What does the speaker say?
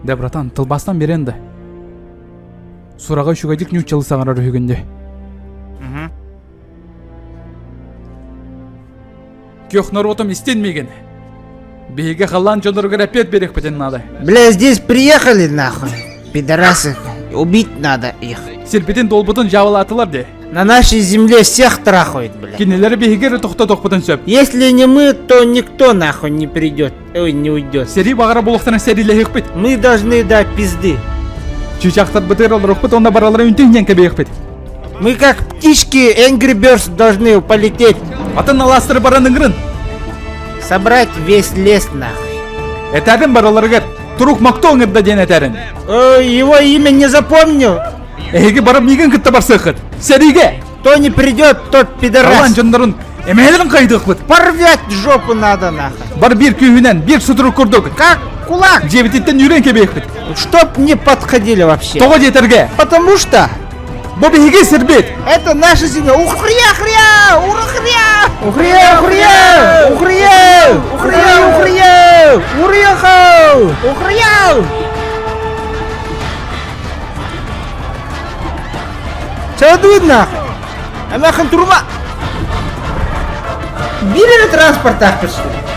Да, братан, тылбаастан биэрэн да. Сураҕа үчүгэйдик ньууччалыы саҥарар үһүгүн дии. Күөх норуотум истин миигин. Биһиги халлаан дьонноругар эппиэт биэриэхпитин наада. Бля, здесь приехали нахуй. Пидорасы. Убить надо их. Сирбитин долбутун дьаабылаатылар дии. На нашей земле всех трахают, бля. Кинилэри биһиги эрэ тохтотуохпутун сөп. Если не мы, то никто нахуй не придет. Ой, не уйдет. Сэрии баҕара буолуохтарын сэриилэһиэхпит. Мы должны дать пизды. Чыычаахтарбытыгар олоруохпут уонна баралара үнтүн диэн кэбиһиэхпит. Мы как птички Angry Birds должны полететь. Атын алаастары баран ыҥырын. Собрать весь лес нахуй. Этэрин бараларыгар турук мокто ыҥырда диэн этэрин. Ой, его имя не запомнил. Эһиги барып миигин кытта барсыаххыт. Сэриигэ! Кто не придет, тот пидорас. Алан дьоннорун эмээлэрин хайдыахпыт. Порвет жопу надо нахуй. Бар биир күүһүнэн, биир сутурук курдук. Как кулак. Дьиэбититтэн үүрэн кэбиэхпит. Чтоб не подходили вообще. Тоҕо диэтэргэ? Потому что Бу биһиги сирбит. Это наша земля. Ухрия, хря, урахря. Ухрия, ухрия, ухрия, ухрия, ухрия, урехал, ухрия. Чадуй нахуй. Амахан турба. Били транспорт пришли.